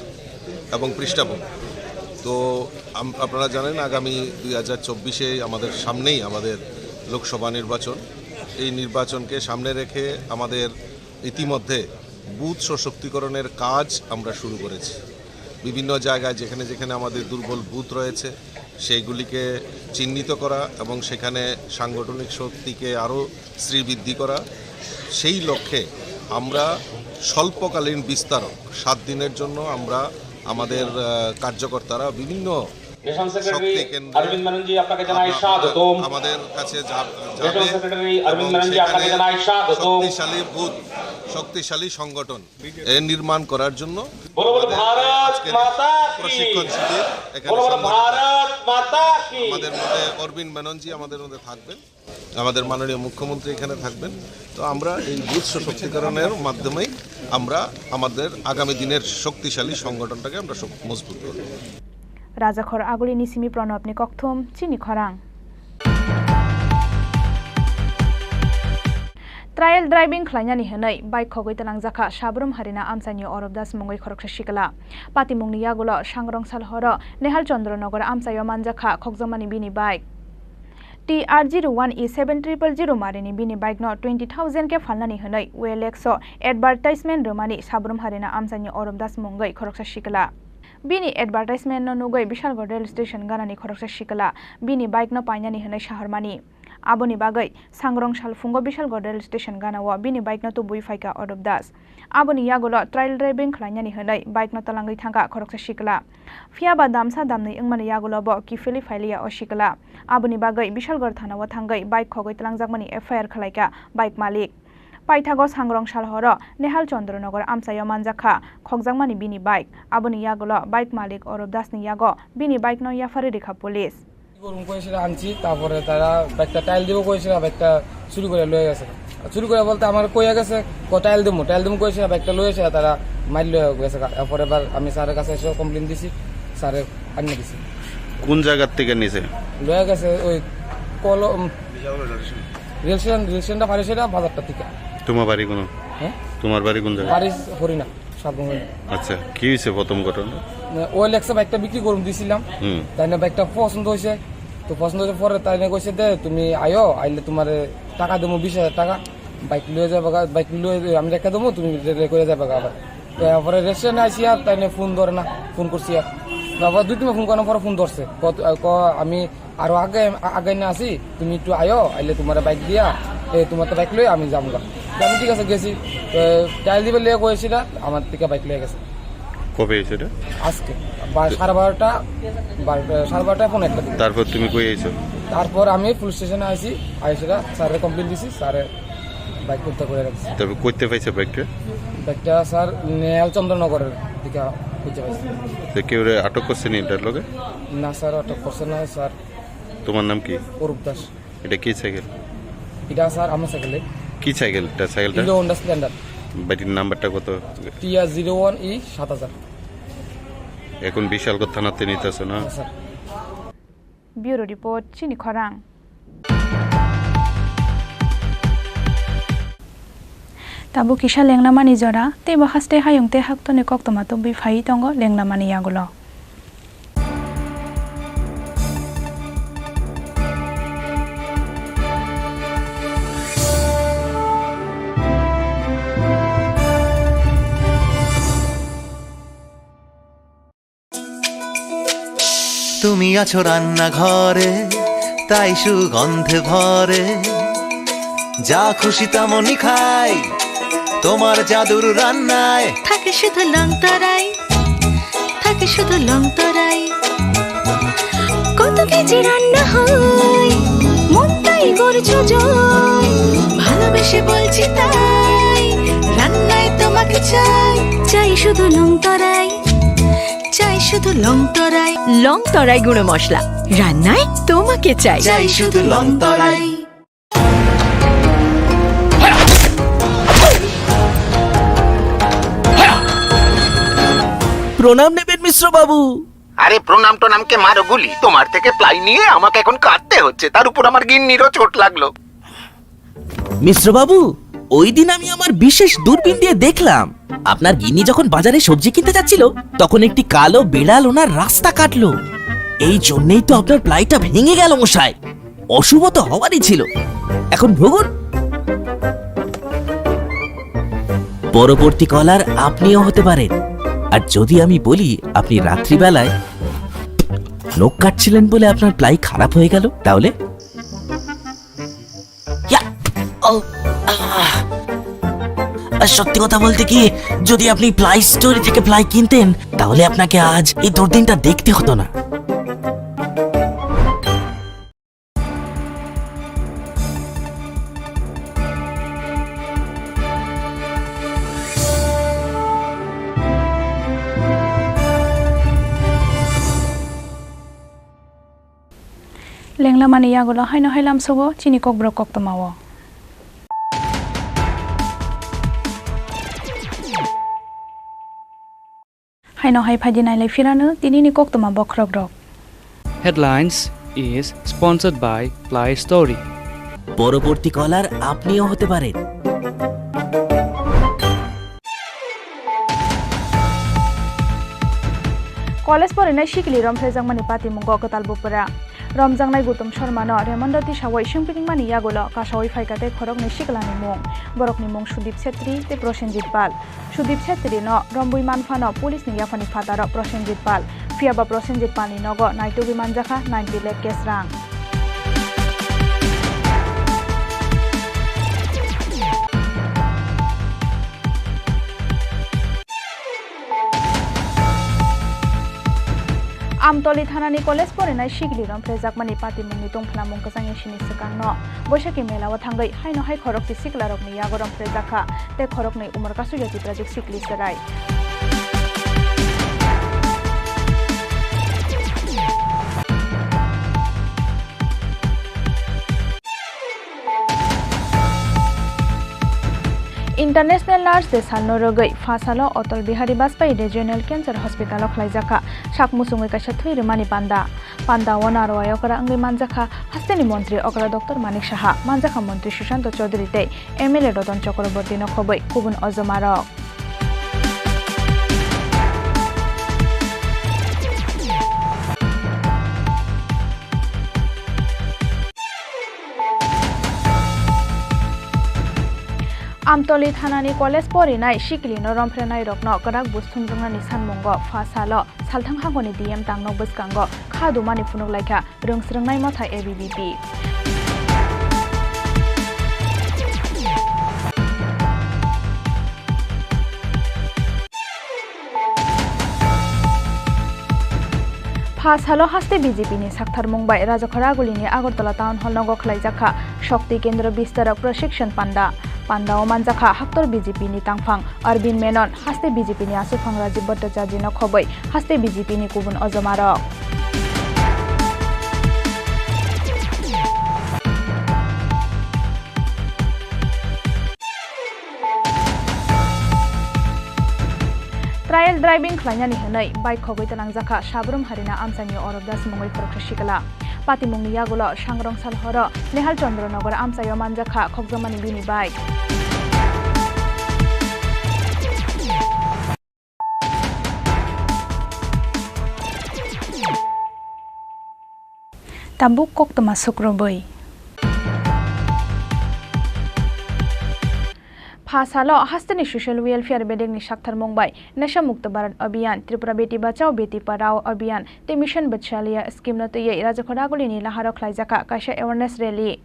এবং পৃষ্ঠাভূমি। তো আম-, আপনারা জানেন, আগামী দুই হাজার চব্বিশে আমাদের সামনেই আমাদের লোকসভা নির্বাচন। এই নির্বাচনকে সামনে রেখে আমাদের ইতিমধ্যে বুথ সশক্তিকরণের কাজ আমরা শুরু করেছি। বিভিন্ন জায়গায় যেখানে যেখানে আমাদের দুর্বল বুথ রয়েছে, সেইগুলিকে চিহ্নিত করা এবং সেখানে সাংগঠনিক শক্তিকে আরও শ্রীবৃদ্ধি করা। সেই লক্ষ্যে আমরা স্বল্পকালীন বিস্তারক, সাত দিনের জন্য আমরা আমাদের, আহ, কার্যকর্তারা বিভিন্ন মিশন সেক্রেটারি শক্তি কেন্দ্রে অরবিন্দ মেনন জি, আপনাকে জানাই আমরা, স্বাগতম। আমাদের কাছে যা-, যাবে মিশন সেক্রেটারি এবং অরবিন্দ মেনন জি, আপনাকে সেখানে জানাই স্বাগতম। শক্তিশালী বুথ, শক্তিশালী সংগঠন এ নির্মাণ করার জন্য বলো, বলো, আমাদের ভারত আজকের মাতা কি? প্রশিক্ষণ শিবির এখানে বলো, বলো, সংগঠিত। ভারত মাতা কি? আমাদের মধ্যে অরবিন্দ মেনন জি আমাদের মধ্যে থাকবেন, আমাদের মাননীয় মুখ্যমন্ত্রী এখানে থাকবেন। তো আমরা এই বুথ সশক্তিকরণের মাধ্যমেই আমরা আমাদের আগামী দিনের শক্তিশালী সংগঠনটাকে আমরা শক-, মজবুত করব। Rajakhor Agulini simi Pranabni kokthum, chini khorang. Trial driving khlainani hwnwi bike khogwi twlangjakha Sabrum Harina amchaini Orop Das mungwi khoroksa sikla. Patimungni yagulo Sangrong Salhoro Nehal Chandra Nagar amchaio manjakha khokjakmani bini bike. T R zero one E seven triple zero marini bini bike no twenty thousand khe phalnani hwnwi O L X o advertisement rwmani Sabrum Harina amchaini Orop Das mungwi khoroksa sikla. Bini advertisement no nugwi Bishalgarh rail station ganani khoroksa sikla bini bike no painani hwnwi sahormani. Aboni bagwi Sangrong salphungo Bishalgarh rail station ganao bini bike no tubui phaikha Orop Das. Aboni yagulo trial driving khlainani hwnwi bike no twlangwi thangkha khoroksa sikla. Phiyaba damsa damnwi wngmani yagulo bo kiphilwi phailiya o sikla. Aboni bagwi Bishalgarh thanao thangwi bike khogwi twlangjakmani F I R khlaikha bike malik. Paithago Sangrong Salhoro Nehal Chandra Nagar amchaio manjakha khokjakmani bini bike. Aboni yagulo bike malik Orop Das ni yago bini bike no yapharwi rikha police. কি করুম কইছিল আনছি, তারপরে তারা বাইকটা টাইল দিব কইছিল, বাইকটা চুরি করে লয়ে গেছে। আর চুরি করে বলতে আমার কইয়া গেছে, "ক টাইল দিমু, টাইল দিমু" কইছিল, বাইকটা লয়ে এসে তারা মাইর লয়ে গেছে। এরপরে এবার আমি স্যারের কাছে এসে কমপ্লেন দিছি, স্যারে আনিয়ে দিছে। কোন জায়গার থেকে নিছে? লয়ে গেছে ওই কল, উম, রেল স্টেশন, রেল স্টেশনটা পারে সেটা বাজারটা থেকে। তোমার বাড়ি কোন? হ্যাঁ? তোমার বাড়ি কোন জায়গায়? বাড়ি হরিণা। সাবরুমে। আচ্ছা, কি হয়েছে প্রথম ঘটনা? মানে, ওয়েলএক্সে বাইকটা বিক্রি করুম দিছিলাম। হুম। তাই না, বাইকটা পছন্দ হয়েছে। তো পছন্দ হয়েছে পরে তাই না কইছে, "দে, তুমি আয়ো, আইলে তোমারে টাকা দেবো বিশ হাজার টাকা। বাইক লয়ে যাবে গা, বাইক লয়ে আমি রেখে দেবো, তুমি রে-, রে-, করে যাবে গা আবার।" তো এরপরে রেস্টুরেন্টে আইসি আর তাই না ফোন ধরে না, ফোন করছি আর। তারপর দুই তিনবার ফোন করার পরে ফোন ধরছে। কত, আ, ক-, আমি আরো আগে, আ-, আগে না আসি, তুমি একটু আয়ো, আইলে তোমার বাইক দিয়া, এ, তোমার তো বাইক লই আমি যাবো গা। তো আমি ঠিক আছে গেছি। তো টাইল দিবে লিয়ে কইছিল, আমার থেকে বাইক লয়ে গেছে। কবে হয়েছে এটা? আজকে বা-, সাড়ে বারোটা, বারোটা, সাড়ে বারোটা পৌনে একটা দিকে। তারপর তুমি কই আইছো? তারপর আমি পুলিশ স্টেশনে আইছি, আইসে স্যারের কমপ্লেন দিছি, স্যারে বাইক উদ্ধার করে রাখছি। তবে করতে পাইছে বাইকটা? বাইকটা স্যার নেয়াল চন্দ্রনগরের দিকে খুঁজে পাইছি। তো কেউ রে আটক করছে নি এটার লগে? না স্যার, আটক করছে না স্যার। তোমার নাম কি? অরূপ দাস। এটা কি সাইকেল? এটা স্যার আমার সাইকেলে। কি সাইকেল এটা, সাইকেলটা? Hero Honda Splendor. বাইটির নাম্বারটা কত? টিআর জিরো ওয়ান ই সাত হাজার। এখন বিশালগড় থানাতে নিতেছো না? হ্যাঁ, sir. Bureau report, chini khorang. Tabuk kisa lengnamani jora, teibo haste hayung tei haktorni koktwma tubui phaiwi tongo lengnamani yagulo. তুমি আছো রান্নাঘরে, তাই সুগন্ধে ভরে। যা খুশি তেমনই খাই, তোমার জাদুর রান্নায়। থাকে শুধু লং তরাই, থাকে শুধু লং তরাই। কত কেজি রান্না হয়, করছো জয়, ভালোবেসে বলছি তাই, রান্নায় তোমাকে চাই, চাই শুধু লং তরাই, চাই শুধু লং তরাই। লং তরাই গুঁড়ো মশলা, রান্নায় তোমাকে চাই। চাই শুধু লং তরাই। প্রণাম নেবেন মিশ্র বাবু। আরে প্রণাম টনামকে মারো গুলি, তোমার থেকে প্লাই নিয়ে আমাকে এখন কাঁদতে হচ্ছে, তার উপর আমার গিন্নিরও চোট লাগলো। মিশ্র বাবু, ওই দিন আমি আমার বিশেষ দূরবীন দিয়ে দেখলাম, আপনার গিন্নি যখন বাজারে সবজি কিনতে যাচ্ছিল, তখন একটি কালো বিড়াল ওনার রাস্তা কাটলো। এই জন্যই তো আপনার প্লাইটা ভেঙে গেল মশাই। অশুভ তো হওয়ারই ছিল। এখন ভুগুন। পরবর্তী কলার আপনিও হতে পারেন। আর যদি আমি বলি আপনি রাত্রিবেলায় নখ কাটছিলেন বলে আপনার প্লাই খারাপ হয়ে গেল, তাহলে? ইয়া! ও, আহ! আর সত্যি কথা বলতে কি, যদি আপনি প্লাই স্টোরি থেকে প্লাই কিনতেন, তাহলে আপনাকে আজ এই দুর্দিনটা দেখতে হতো না। Lenglamani yagulo haino hai lamsogo chini kokborok koktwmao. Haino hai phaidi nailai phirano tinini koktwma bokhorokrok. Headlines is sponsored by Play Story. পরবর্তী কলার আপনিও হতে পারেন। College porinai sikili romphrejakmani patimungo kwtal bupra. Romjaknai Gutum Sharmano Raymond Roti sawi swngpiningmani yagulo kasawi phaikha tei khoroknwi siklani mung. Borokni mung Sudip Chhetri tei Prosenjit Pal. Sudip Chhetri no rombwi manphano police ni yaphani phataro Prosenjit Pal. Phiyaba Prosenjit Pal ni nogo naitugwi manjakha ninety lakh cash rang. Amtoli thanani college porinai sikili romphrejakmani patimungni tongphlamung kwchangya sini swkangno Boisakhi melao thangwi haino hai khorokse siklarokni yago romphrejakha tei khoroknwi umor kasugya Tiprajwk sikli chwrai. International Nurse Day salno rwgwi pha salo Atal Bihari Vajpayee Regional Cancer Hospital o khlaijakha sak muchungwi kaisa thwi rwmani panda. Panda o narwai okra wngwi manjakha hasteni montri okra Doctor Manik Saha, manjakha montri Sushanta Chowdhury tei M L A Ratan Chakraborty no khobwi kubun ojomarok. Amtoli thanani college porinai sikilino romphrenairokno kwrak buj thumjaknani sanmungo pha salo salthang hangoni D M tangno bwskango kha dumani phunuk laikha rwngsrwngnai motha A B V P. Pha salo haste B J P ni sakthar mung bai Rajakhoraguli ni Agartala Town Hall nogo khlaijakha Shakti Kendra Bistarok Prashikshon Panda. Panda o manjakha haktor B J P ni tangphang Arvind Menon, haste B J P ni aswphang Rajiv Bhattacharya no khobwi haste B J P ni kubun ojomarok. Trial driving khlainani hwnwi bike khogwi twnangjakha Sabrum Harina amchaini Orop Das mungwi khoroksa sikla. Patimungni yagulo Sangrong Salhoro Nehal Chandra Nagar amchaio manjakha khokjakmani bini bike. Tabuk koktwma sukrubwi. Pha salo hasteni social welfare bedekni saktharmung bai Nasha Mukta Bharat Abhiyan, Tripura Beti Bachao Beti Padhao Abhiyan tei Mission Vatsalya scheme no twiwi Rajakhoraguli ni laharo khlaijakha kaisa awareness rally.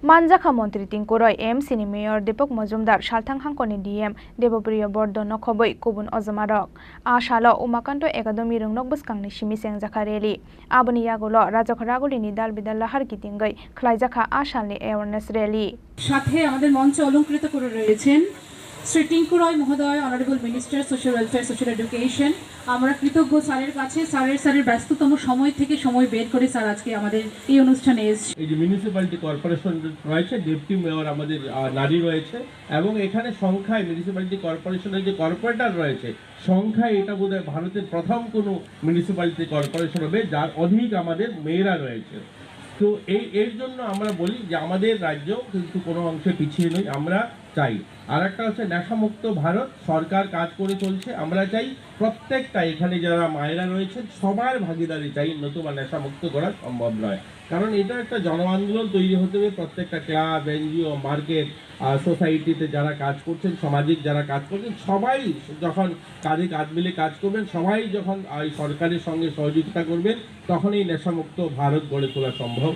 Manjakha Montri Tingkuroi, A M C ni Mayor Deepak Majumdar, Salthang Hangkor ni D M Debopriya Bordhan no khobwi kubun ojomarok. A salo Umakanto Academy rwngnok bwskangni simi chengjakha rally. Aboni yagulo Rajakhor Raguli ni dal bidal lahar kitingwi khlaijakha a salni awareness rally. সাথে আমাদের মঞ্চ অলংকৃত করে রয়েছেন শ্রী টিঙ্কু রয় মহোদয়, Honourable Minister Social Welfare, Social Education। আমরা কৃতজ্ঞ স্যারের কাছে, স্যারের, স্যারের ব্যস্ততম সময় থেকে সময় বের করে স্যার আজকে আমাদের এই অনুষ্ঠানে এসেছেন। এই যে মিউনিসিপ্যালিটি কর্পোরেশন রয়েছে, ডেপুটি মেয়র আমাদের, আহ, নারী রয়েছে, এবং এখানে সংখ্যায় মিউনিসিপ্যালিটি কর্পোরেশনের যে কর্পোরেটর রয়েছে, সংখ্যায় এটা বোধহয় ভারতের প্রথম কোনো মিউনিসিপ্যালিটি কর্পোরেশন হবে যার অধিক আমাদের মেয়েরা রয়েছে। তো এই, এর জন্য আমরা বলি যে আমাদের রাজ্য কিন্তু কোনো অংশে পিছিয়ে নেই, আমরা চাই। আর একটা হচ্ছে নেশামুক্ত ভারত, সরকার কাজ করে চলছে, আমরা চাই প্রত্যেকটা এখানে যারা মায়েরা রয়েছেন সবার ভাগিদারি চাই, নতুবা নেশামুক্ত করা সম্ভব নয়। কারণ এটা একটা জন আন্দোলন তৈরি হতে হবে, প্রত্যেকটা ক্লাব, এনজিও, মার্কেট, আহ, সোসাইটিতে যারা কাজ করছেন, সামাজিক যারা কাজ করছেন, সবাই যখন কাঁধে কাঁধ মিলে কাজ করবেন, সবাই যখন এই সরকারের সঙ্গে সহযোগিতা করবেন, তখনই নেশামুক্ত ভারত গড়ে তোলা সম্ভব।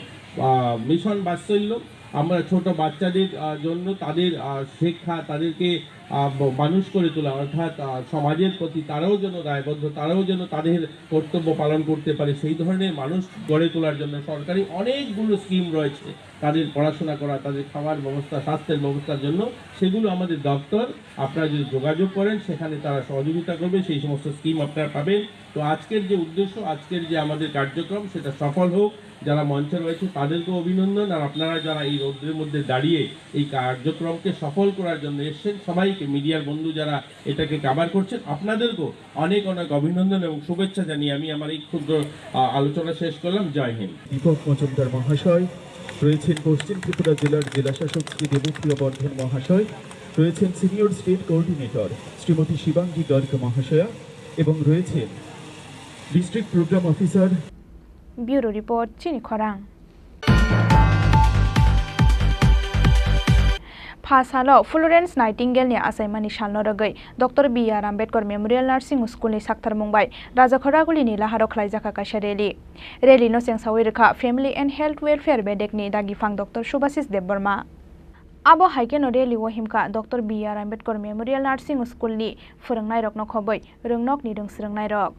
আহ, মিশন বাৎসল্য, আমরা ছোট বাচ্চাদের, আহ, জন্য তাদের, আহ, শিক্ষা, তাদেরকে, আহ, ব-, মানুষ করে তোলা, অর্থাৎ, আহ, সমাজের প্রতি তারাও যেন দায়বদ্ধ, তারাও যেন তাদের কর্তব্য পালন করতে পারে, সেই ধরনের মানুষ গড়ে তোলার জন্য সরকারি অনেকগুলো স্কিম রয়েছে। তাদের পড়াশোনা করা, তাদের খাওয়ার ব্যবস্থা, স্বাস্থ্যের ব্যবস্থার জন্য, সেগুলো আমাদের দপ্তর, আপনারা যদি যোগাযোগ করেন, সেখানে তারা সহযোগিতা করবে, সেই সমস্ত স্কিম আপনারা পাবেন। তো আজকের যে উদ্দেশ্য, আজকের যে আমাদের কার্যক্রম, সেটা সফল হোক। যারা মঞ্চে রয়েছে, তাদেরকেও অভিনন্দন। আর আপনারা যারা এই রৌদ্রের মধ্যে দাঁড়িয়ে এই কার্যক্রমকে সফল করার জন্য এসেছেন, সবাইকে, মিডিয়ার বন্ধু যারা এটাকে কাভার করছেন, আপনাদেরকেও অনেক অনেক অভিনন্দন এবং শুভেচ্ছা জানিয়ে আমি আমার এই ক্ষুদ্র, আহ, আলোচনা শেষ করলাম। জয় হিন্দ। দীপক মজুমদার মহাশয় রয়েছেন পশ্চিম ত্রিপুরা জেলার জেলা শাসক শ্রী দেবপ্রিয় বর্ধন মহাশয়, রয়েছেন senior state coordinator Shrimati Shivangi Garg মহাশয়া এবং রয়েছেন district programme officer. Bureau report, chini khorang. Pha salo Florence Nightingale ni achaimani salno rwgwi Doctor B R Ambedkar Memorial Nursing School ni saktharmung bai Rajakhor Raguli ni laharo khlaijakha kaisa rally. Rally no chengsawi rwkha Family and Health Welfare bedek ni dagiphang Doctor Subhasis Debbarma. Abo hai kheno rally o himkha Doctor B R Ambedkar Memorial Nursing School ni phwrwngnairokno khobwi rwngnokni rwngsrwngnairok.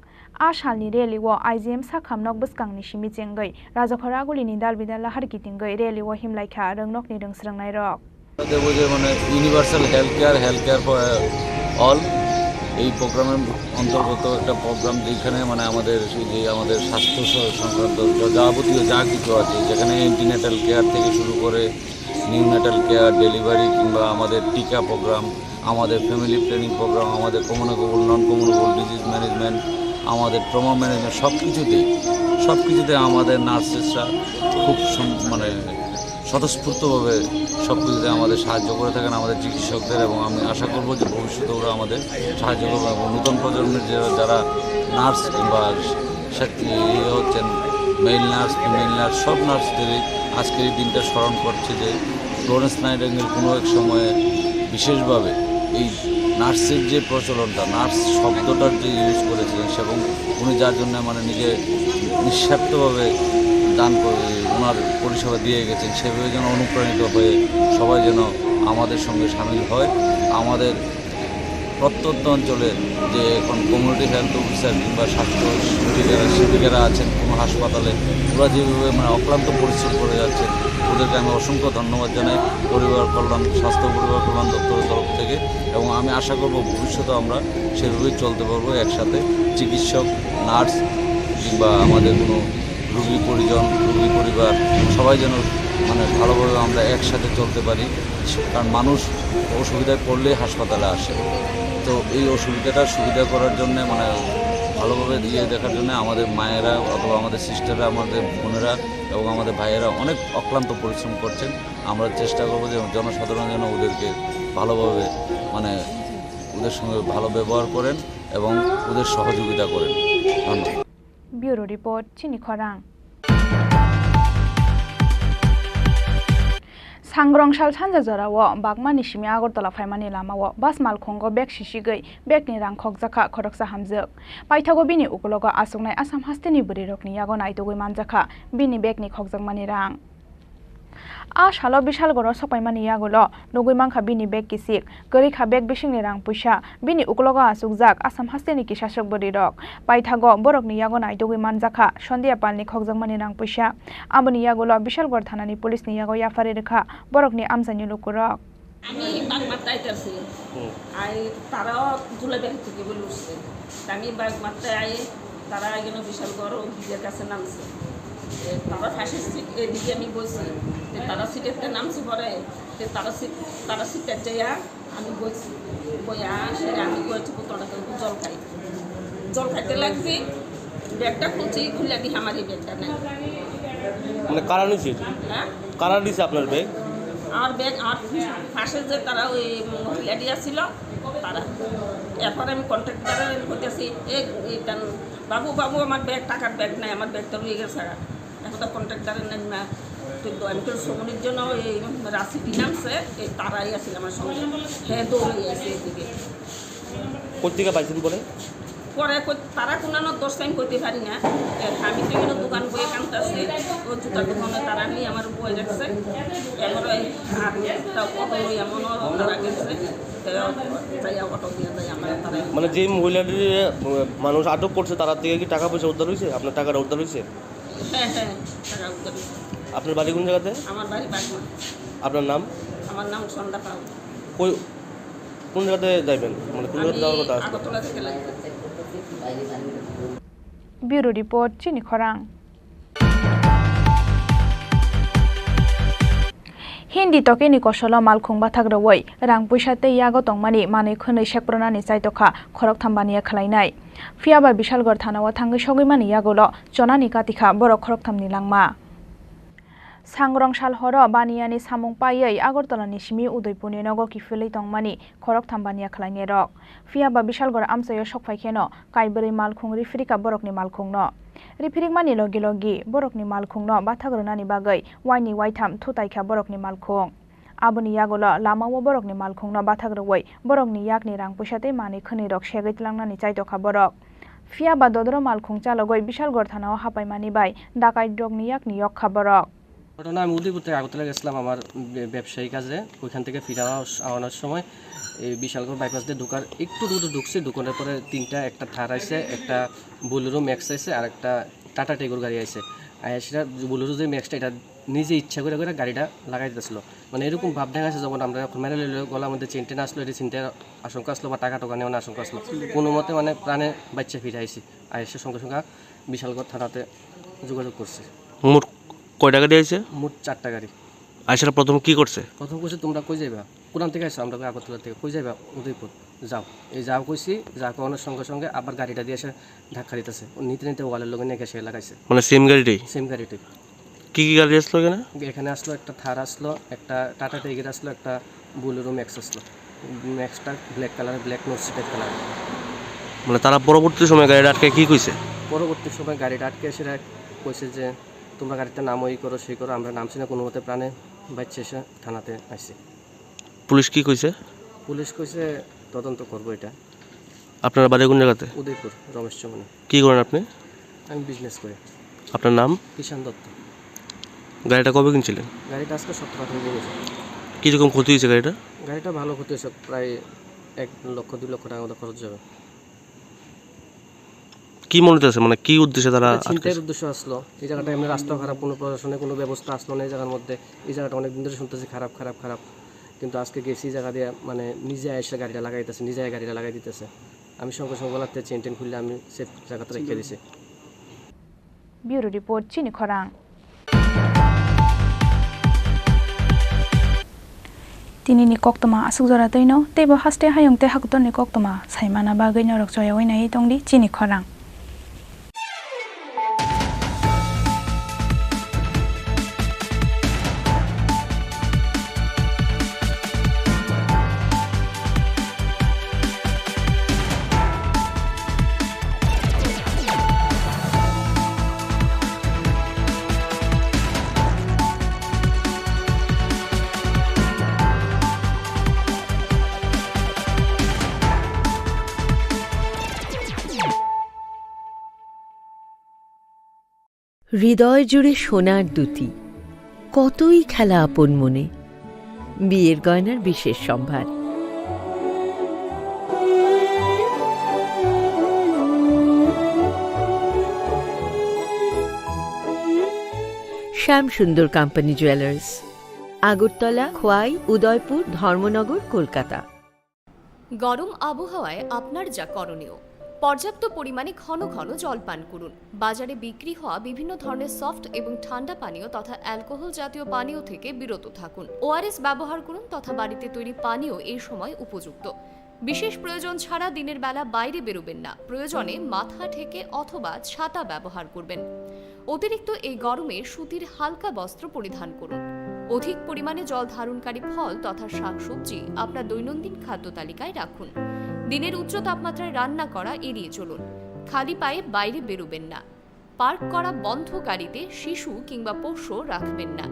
A salni rally o I G M sakhamnok bwskangni simi chengwi Rajakhor Raguli ni dal bidal lahar kitingwi rally o himlaikha rwngnokni rwngsrwngnairok. দেবো যে মানে universal health care, health care for all, এই প্রোগ্রামের অন্তর্গত একটা প্রোগ্রাম, যেখানে মানে আমাদের সেই যে আমাদের স্বাস্থ্য স-, সংক্রান্ত য-, যাবতীয় যা কিছু আছে, যেখানে অ্যান্টিনেটাল কেয়ার থেকে শুরু করে নিউনেটাল কেয়ার, ডেলিভারি কিংবা আমাদের টিকা প্রোগ্রাম, আমাদের ফ্যামিলি প্ল্যানিং প্রোগ্রাম, আমাদের communicable, non communicable disease management, আমাদের ট্রমা ম্যানেজমেন্ট, সব কিছুতেই, সব কিছুতে আমাদের নার্সেসরা খুব সম-, মানে স্বতঃস্ফূর্তভাবে সব কিছুতে আমাদের সাহায্য করে থাকেন আমাদের চিকিৎসকদের, এবং আমি আশা করব যে ভবিষ্যতে ওরা আমাদের সাহায্য করবে এবং নতুন প্রজন্মের যে যারা নার্স কিংবা সে-, ইয়ে হচ্ছেন, মেল নার্স, ফিমেল নার্স, সব নার্সদেরই আজকের এই দিনটা স্মরণ করছে যে ফ্লোরেন্স নাইটিঙ্গেল কোনো এক সময়ে বিশেষভাবে এই নার্সের যে প্রচলনটা, নার্স শব্দটার যে ইউজ করেছিলেন, এবং উনি যার জন্য মানে নিজে নিঃস্বার্থভাবে দান করে, ওনার পরিষেবা দিয়ে গেছেন, সেভাবে যেন অনুপ্রাণিত হয়ে সবাই যেন আমাদের সঙ্গে সামিল হয়। আমাদের প্রত্যন্ত অঞ্চলে যে এখন কমিউনিটি হেলথ অফিসার কিংবা স্বাস্থ্য সেবিকারা, সেবিকারা আছেন কোনো হাসপাতালে, ওরা যেভাবে মানে অক্লান্ত পরিশ্রম করে যাচ্ছেন, ওদেরকে আমি অসংখ্য ধন্যবাদ জানাই পরিবার কল্যাণ, স্বাস্থ্য পরিবার কল্যাণ দপ্তরের তরফ থেকে। এবং আমি আশা করব ভবিষ্যতে আমরা সেভাবেই চলতে পারবো একসাথে। চিকিৎসক, নার্স কিংবা আমাদের কোনো রুগী পরিজন, রুগী পরিবার, সবাই যেন মানে ভালোভাবে আমরা একসাথে চলতে পারি। কারণ মানুষ অসুবিধায় পড়লেই হাসপাতালে আসে। তো এই অসুবিধাটা সুবিধা করার জন্যে, মানে ভালোভাবে দিয়ে দেখার জন্য আমাদের মায়েরা অথবা আমাদের সিস্টাররা, আমাদের বোনেরা এবং আমাদের ভাইয়েরা অনেক অক্লান্ত পরিশ্রম করছেন। আমরা চেষ্টা করবো যে জনসাধারণ যেন ওদেরকে ভালোভাবে, মানে ওদের সঙ্গে ভালো ব্যবহার করেন এবং ওদের সহযোগিতা করেন। ধন্যবাদ। Bureau report, chini khorang. Sangrong sal sanja jorao bagmani simi Agartala phaimani lamao bus malkhungo bag sisigwi bagni rang khokjakha khoroksa hamjwk. Paithago bini ukulogo achuknai Assam hasteni bwrwirokni yago naitugwi manjakha bini bagni khokjakmani rang. A salo Bishalgoro sokpaimani yagulo nugwi mankha bini bag kisik, kwrwi kha bag bisingni rang puisa, bini uklogo achukjak Assam hasteni kisaswk bwrwirok. Paithago borokni yago naitugwi manjakha Sondiya Palni khokjakmani rang puisa. Aboni yagulo Bishalgor thanani policeni yago yapharwi rwkha borokni amchaini lukurok. আমি বাগমাত্তাইতে আছি। হুম। আই তারাও দুলাবাড়ি থেকে বলে উঠছে। তা আমি বাগমাত্তায় আই তারা এখানে বিশাল বড় ব্রিজের কাছে নামছে। এ, তারা ফাঁসির সিট এদিকে আমি বলছি যে তারা সিটের নামছে পরে যে তারা সিট, তারা সিটের যাইয়া আমি বলছি, বইয়া আসলে আমি কয়েছি বোতলটা জল খাই। জল খাইতে লাগছি, ব্যাগটা খুলছি, খুলে দেখি আমার এই ব্যাগটা নাই। মানে কারা নিছে? হ্যাঁ? কারা নিছে আপনার ব্যাগ? আমার ব্যাগ, আমার পাশে যে তারা ওই মহিলা দিয়া ছিল, তারা। এরপরে আমি কন্ট্রাক্টরে বলতেছি, "এ, এটা, বাবু, বাবু, আমার ব্যাগ, টাকার ব্যাগ নাই, আমার ব্যাগটা রয়ে গেছে।" এখন তো কন্ট্রাক্টরে নেন না, তো আমি তো শ্রমণের জন্য ওই রাশি ফিনান্সে, এই তারাই আছিল আমার সঙ্গে। হ্যাঁ, দৌড়ে গেছে এদিকে। কোথেকে পাইছেন পরে? পরে কই-, তারা কোনানো দোষ আমি কইতে পারি না। এ, আমি তো এখানে দোকান বইয়ে কান্তাছি। ও জুতার দোকানে তারা নিয়ে আমার বই রাখছে। এরপরে আর একটা অটো লইয়া মনে হয় তারা গেছে। তো যাইয়া অটো দিয়ে যাই আমরা তারা। মানে, যে মহিলাটি, আহ, মানুষ আটক করছে, তার থেকে কি টাকা পয়সা উদ্ধার হয়েছে? আপনার টাকাটা উদ্ধার হয়েছে? হ্যাঁ, হ্যাঁ, টাকা উদ্ধার হয়েছে। আপনার বাড়ি কোন জায়গাতে? আমার বাড়ি বাগমা। আপনার নাম? আমার নাম সন্ধ্যা পাল। কই, কোন জায়গাতে যাইবেন? মানে, কোন জায়গাতে আমি যাওয়ার কথা আছে? আগরতলা থেকে লাগবে। Bureau report, Chini Khorang. Hindi tokeni kosolo malkhung bathak rwui rang puisa tei yago tongmani manwi khwnwi sekpronani chaitokha khoroktham baniya khwlainai. Phiyaba Bishalgarh thanao thangwi sogwimani yagulo chonani katikha borok khoroktham ni langma. Sangrong sal horo baniyani samung paiwi Agartala ni simi Udaipur ni nogo kiphilwi tongmani khoroktham baniya khwlainai rok. Phiyaba Bishalgarh amchaio sokphai kheno kaibrwi malkhung riphirikha borokni malkhungno. Riphirikmani logi logi borokni malkhungno bathak rwnani bagwi waini waitham thutaikha borokni malkhung. Aboni yagulo lamao borokni malkhungno bathak rwui borokni yakni rang puisa tei manwi khwnwi rok segwi tlangnani chaitokha borok. Phiyaba dodro malkhung chalogwi Bishalgarh thanao hapaimani bai dakaitrokni yakni yokkha borok. ঘটনা, আমি উদয়পুর থেকে আগরতলা গেছিলাম আমার বে-, ব্যবসায়ী কাজে। ওইখান থেকে ফিরে আস-, আনার সময় এই বিশালগড় বাইপাস দিয়ে ঢোকার একটু দূর ঢুকছি, ঢুকানোর পরে তিনটা, একটা থার আছে, একটা বোলেরো ম্যাক্স আছে, আর একটা টাটা টিগোর গাড়ি আছে। আর সেটা বোলেরো যে ম্যাক্সটা, এটা নিজে ইচ্ছা করে করে গাড়িটা লাগাই দিতেছিল। মানে, এরকম ভাব দেখা যাচ্ছে, যেমন আমরা এখন মেরে লইলে গলার মধ্যে চেন টেন আসলো, এটা চিনতে আশঙ্কা আসলো বা টাকা টোকা নেওয়ার আশঙ্কা আসলো, কোনো মতে, মানে, প্রাণে বাচ্চা ফিরে আইছি। আর এসে সঙ্গে সঙ্গে বিশালগড় থানাতে যোগাযোগ করছি। মোট কয়টা গাড়ি আইছে? মোট চারটা গাড়ি। আইসার প্রথম কি করছে? প্রথম কইছে, "তোমরা কই যাইবা? কোরআন থেকে আইছো?" "আমরা কই আগরতলা থেকে।" "কই যাইবা?" "উদয়পুর।" "যাও।" এই যাও কইছি, যা কওয়ানোর সঙ্গে সঙ্গে আবার গাড়িটা দিয়ে এসে ধাক্কা দিতেছে। ও নিতে নিতে ওয়ালের লগে নিয়ে গেছে, লাগাইছে। মানে সেম গাড়িটাই? সেম গাড়িটাই। কি কি গাড়ি আসলো এখানে? এখানে আসলো একটা থার আসলো, একটা টাটা টিগোর আসলো, একটা বোলেরো ম্যাক্স আসলো। ম্যাক্সটা ব্ল্যাক কালার, ব্ল্যাক নন স্টিকার কালার। মানে তারা পরবর্তী সময় গাড়িটা আটকে কি কইছে? পরবর্তী সময় গাড়িটা আটকে এসে কইছে যে, "তোমরা গাড়িতে নামো, এই করো, সেই করো।" আমরা নামছি না, কোনো মতে প্রাণে বাঁচছে এসে থানাতে আইছি। পুলিশ কি কইছে? পুলিশ কইছে তদন্ত করবো এটা। আপনার বাড়ি কোন জায়গাতে? উদয়পুর, রমেশ চৌমুহনী। কি করেন আপনি? আমি বিজনেস করি। আপনার নাম? কিষান দত্ত। গাড়িটা কবে কিনছিলেন? গাড়িটা আজকে সতেরো আঠারো দিন হয়েছে। কীরকম ক্ষতি হয়েছে গাড়িটা? গাড়িটা ভালো ক্ষতি হয়েছে, প্রায় এক লক্ষ দুই লক্ষ টাকার মতো খরচ যাবে। কি মনে হচ্ছে, মানে, কি উদ্দেশ্যে তারা এটা ছিনতাইয়ের আটকেছে? উদ্দেশ্য আসলো। এই জায়গাটা এমনি রাস্তা খারাপ, কোনো প্রশাসনের কোনো ব্যবস্থা আসলো না এই জায়গার মধ্যে। এই জায়গাটা অনেক দিন ধরে শুনতেছি খারাপ, খারাপ, খারাপ, কিন্তু আজকে গেছি এই জায়গা দিয়ে, মানে, নিজে এসে গাড়িটা লাগাই দিতেছে, নিজে গাড়িটা লাগাই দিতেছে। আমি সঙ্গে সঙ্গে ওলাতে চেন টেন খুললে আমি সেফ জায়গাতে রেখে দিছি। Bureau report, Chini Khorang. Tinini koktwma aswk jora twino, teibo haste hayung tei hakutorni koktwma saimana bagwi norok choyaui naiwi tongdi Chini Khorang. হৃদয় জুড়ে সোনার দ্যুতি। কতই খেলা আপন মনে। বিয়ের গয়নার বিশেষ সম্ভার। শ্যাম সুন্দর কোম্পানি জুয়েলার্স, আগরতলা, খোয়াই, উদয়পুর, ধর্মনগর, কলকাতা। গরম আবহাওয়ায় আপনার যা করণীয়, পর্যাপ্ত পরিমাণে ঘন ঘন জল পান করুন। বাজারে বিক্রি হওয়া বিভিন্ন ধরনের সফট এবং ঠান্ডা পানীয় তথা অ্যালকোহল জাতীয় পানীয় থেকে বিরত থাকুন। ওআরএস ব্যবহার করুন তথা বাড়িতে তৈরি পানীয় এই সময় উপযুক্ত। বিশেষ প্রয়োজন ছাড়া দিনের বেলা বাইরে বেরোবেন না। প্রয়োজনে মাথা ঢেকে অথবা ছাতা ব্যবহার করবেন। অতিরিক্ত এই গরমে সুতির হালকা বস্ত্র পরিধান করুন। অধিক পরিমাণে জল ধারণকারী ফল তথা শাকসবজি আপনার দৈনন্দিন খাদ্য তালিকায় রাখুন। দিনের উচ্চ তাপমাত্রায় রান্না করা এড়িয়ে চলুন। খালি পায়ে বাইরে বেরোবেন না। পার্ক করা বন্ধ গাড়িতে শিশু কিংবা পোষ্য রাখবেন না।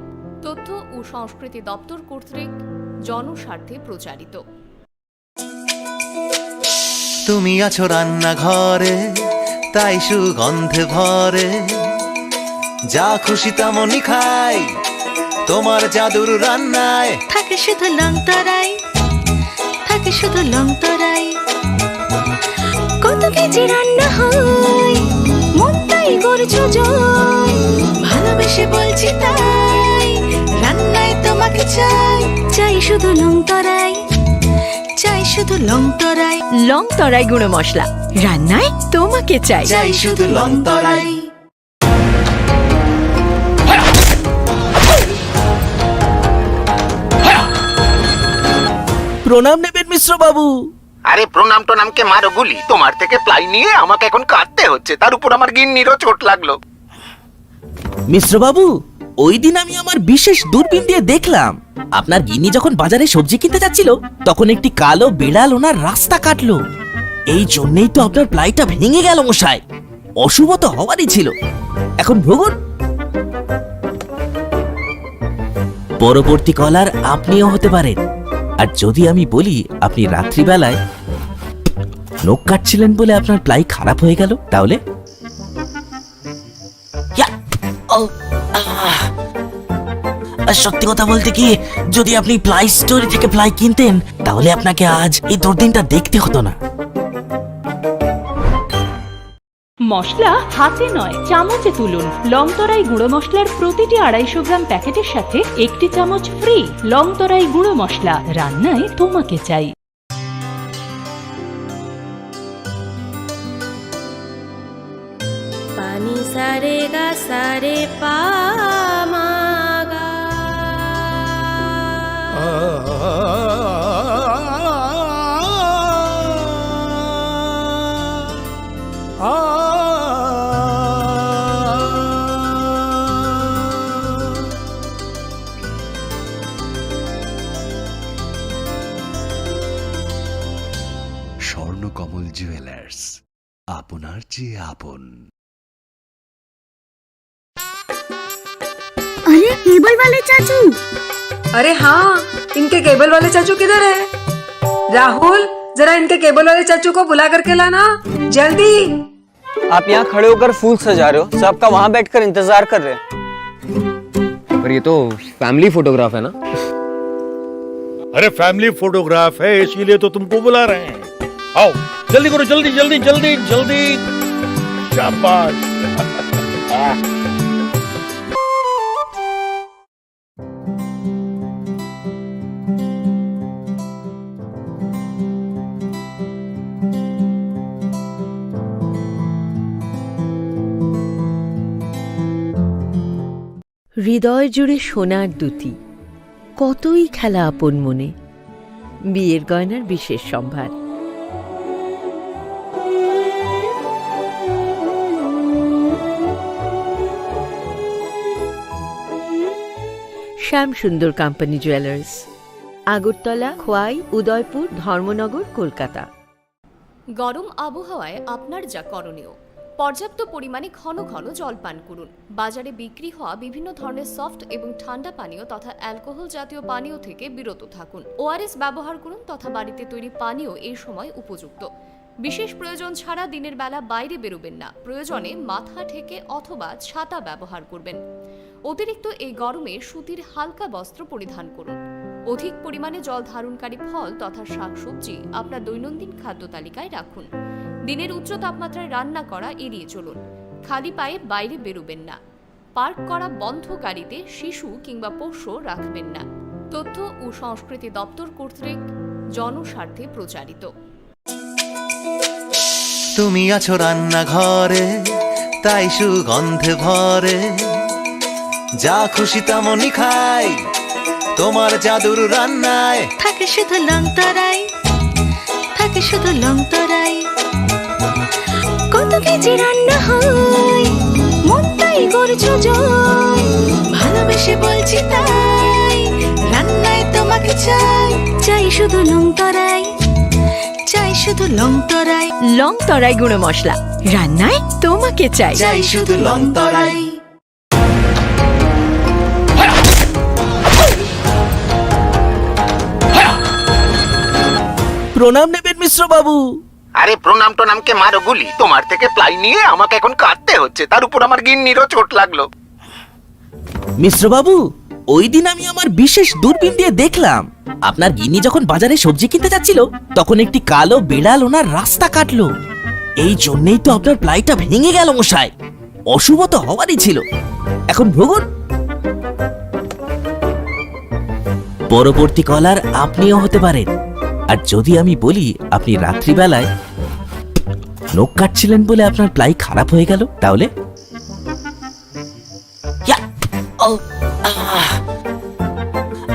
তথ্য ও সংস্কৃতি দপ্তর কর্তৃক জনস্বার্থে প্রচারিত। তুমি আছো রান্নাঘরে, তাই সুগন্ধে ভরে। যা খুশি তেমনই খাই, তোমার জাদুর রান্নায়। থাকে শুধু লং তরাই, থাকে শুধু লং তরাই। কত কেজি রান্না হয়, মন তাই করছো জয়। ভালোবেসে বলছি তাই, রান্নায় তোমাকে চাই, চাই শুধু লং তরাই। চাই শুধু লং তরাই। লং তরাই গুঁড়ো মশলা, রান্নায় তোমাকে চাই। চাই শুধু লং তরাই। প্রণাম নেবেন মিশ্র বাবু। আরে প্রণাম টনামকে মারো গুলি, তোমার থেকে প্লাই নিয়ে আমাকে এখন কাঁদতে হচ্ছে, তার উপর আমার গিন্নিরও চোট লাগলো। মিশ্র বাবু, ওই দিন আমি আমার বিশেষ দূরবীন দিয়ে দেখলাম, আপনার গিন্নি যখন বাজারে সবজি কিনতে যাচ্ছিল, তখন একটি কালো বিড়াল ওনার রাস্তা কাটলো। এই জন্যই তো আপনার প্লাইটা ভেঙে গেল মশাই। অশুভ তো হওয়ারই ছিল। এখন ভুগুন। পরবর্তী কলার আপনিও হতে পারেন। আর যদি আমি বলি আপনি রাত্রিবেলায় নখ কাটছিলেন বলে আপনার প্লাই খারাপ হয়ে গেল, তাহলে? ইয়া! ও! আহ! আর সত্যি কথা বলতে কি, যদি আপনি প্লাই স্টোর থেকে প্লাই কিনতেন, তাহলে আপনাকে আজ এই দুর্দিনটা দেখতে হতো না। মশলা হাতে নয়, চামচে তুলুন। লং তরাই গুঁড়ো মশলার প্রতিটি আড়াইশো গ্রাম প্যাকেটের সাথে একটি চামচ ফ্রি। লং তরাই গুঁড়ো মশলা, রান্নায় তোমাকে চাই। Pani sa re ga sa re pa ma ga. Swarnakamal jewellers, আপনার চেয়ে আপন। अरे, केबल वाले चाचू। अरे हाँ, इनके केबल वाले चाचू किधर है? राहुल, जरा इनके केबल वाले चाचू को बुला करके लाना, जल्दी। आप यहाँ खड़े होकर फूल सजा रहे हो, सबका वहाँ बैठकर इंतजार कर रहे हैं। पर ये तो फैमिली फोटोग्राफ है ना? अरे, फैमिली फोटोग्राफ है, इसीलिए तो तुमको बुला रहे हैं। आओ, जल्दी करो, जल्दी, जल्दी, जल्दी, जल्दी। शाबाश। হৃদয় জুড়ে সোনার দুতি, কতই খেলা আপন মনে। বিয়ের গয়নার বিশেষ সম্ভার। শ্যাম সুন্দর কোম্পানি জুয়েলার্স, আগরতলা, খোয়াই, উদয়পুর, ধর্মনগর, কলকাতা। গরম আবহাওয়ায় আপনার যা করণীয়, পর্যাপ্ত পরিমাণে ঘন ঘন জল পান করুন। বাজারে বিক্রি হওয়া বিভিন্ন ধরনের সফট এবং ঠান্ডা পানীয় তথা অ্যালকোহল জাতীয় পানীয় থেকে বিরত থাকুন। ওআরএস ব্যবহার করুন তথা বাড়িতে তৈরি পানীয় এই সময় উপযুক্ত। বিশেষ প্রয়োজন ছাড়া দিনের বেলা বাইরে বেরোবেন না। প্রয়োজনে মাথা ঢেকে অথবা ছাতা ব্যবহার করবেন। অতিরিক্ত এই গরমে সুতির হালকা বস্ত্র পরিধান করুন। অধিক পরিমাণে জল ধারণকারী ফল তথা শাকসবজি আপনার দৈনন্দিন খাদ্য তালিকায় রাখুন। দিনের উচ্চ তাপমাত্রায় রান্না করা এড়িয়ে চলুন। খালি পায়ে বাইরে বেরোবেন না। পার্ক করা বন্ধ গাড়িতে শিশু কিংবা পোষ্য রাখবেন না। তথ্য ও সংস্কৃতি দপ্তর কর্তৃক জনস্বার্থে প্রচারিত। তুমি আছো রান্নাঘরে, তাই সুগন্ধে ভরে। যা খুশি তেমনই খাই, তোমার জাদুর রান্নায়। থাকে শুধু লং তরাই, থাকে শুধু লং তরাই। কত কেজি রান্না হয়, মনটাই করছো জয়। ভালোবেসে বলছি তাই, রান্নায় তোমাকে চাই। চাই শুধু লং তরাই, চাই শুধু লং তরাই। লং তরাই গুঁড়ো মশলা, রান্নায় তোমাকে চাই। চাই শুধু লং তরাই। প্রণাম নেবেন মিশ্র বাবু। আরে প্রণাম টনামকে মারো গুলি, তোমার থেকে প্লাই নিয়ে আমাকে এখন কাঁদতে হচ্ছে, তার উপর আমার গিন্নিরও চোট লাগলো। মিশ্র বাবু, ওই দিন আমি আমার বিশেষ দূরবীন দিয়ে দেখলাম, আপনার গিন্নি যখন বাজারে সবজি কিনতে যাচ্ছিল, তখন একটি কালো বিড়াল ওনার রাস্তা কাটলো। এই জন্যই তো আপনার প্লাইটা ভেঙে গেল মশাই। অশুভ তো হওয়ারই ছিল। এখন ভুগুন। পরবর্তী কলার আপনিও হতে পারেন। আর যদি আমি বলি আপনি রাত্রিবেলায় নখ কাটছিলেন বলে আপনার প্লাই খারাপ হয়ে গেল, তাহলে? ইয়া! ও! আহ!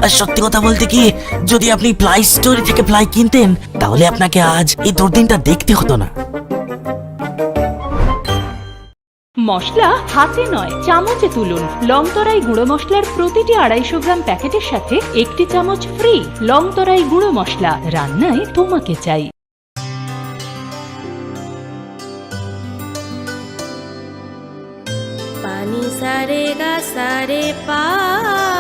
আর সত্যি কথা বলতে কি, যদি আপনি প্লাই স্টোরি থেকে প্লাই কিনতেন, তাহলে আপনাকে আজ এই দুর্দিনটা দেখতে হতো না। মশলা হাতে নয়, চামচে তুলুন। লংতরাই গুঁড়ো মশলার প্রতিটি আড়াইশো গ্রাম প্যাকেটের সাথে একটি চামচ ফ্রি। লংতরাই গুঁড়ো মশলা, রান্নায় তোমাকে চাই। Pani sare ga sare pa.